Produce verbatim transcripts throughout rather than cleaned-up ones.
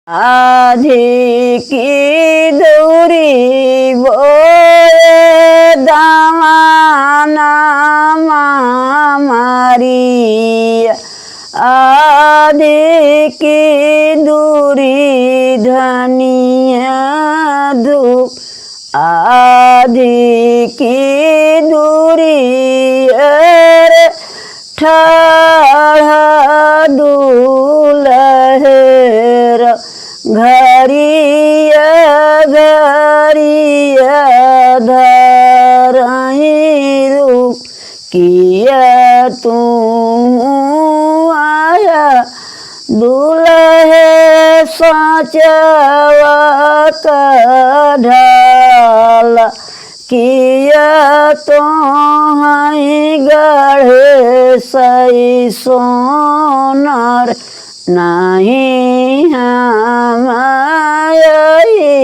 आधी की दूरी बोए दावाना मामारी, आधी की दूरी धनिया धूप, आधी की दूरी अरे ठाढ़ा दुलहेर, घरिया घरिया धरई रूप, किया तू आया दुलहे साँचवा का ढाला, किया तोहई गढ़े सई सोनर, नाहीं हम अइसा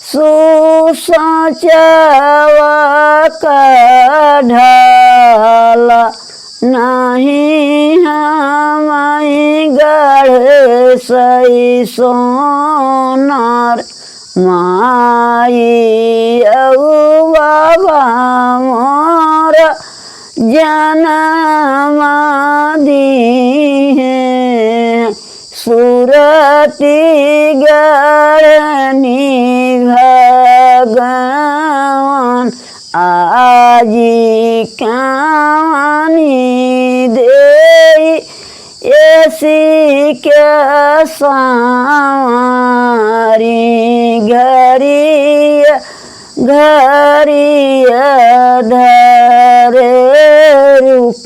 सुसचवा का ढाला, नाहीं हम गढ़े सई सोनर, माई अउ बाबा मोर जनम दिहे। सुरती गढ़नी भगवान, आजी कानी देई एसी के सारी, घरिया घरिया धरे रूप,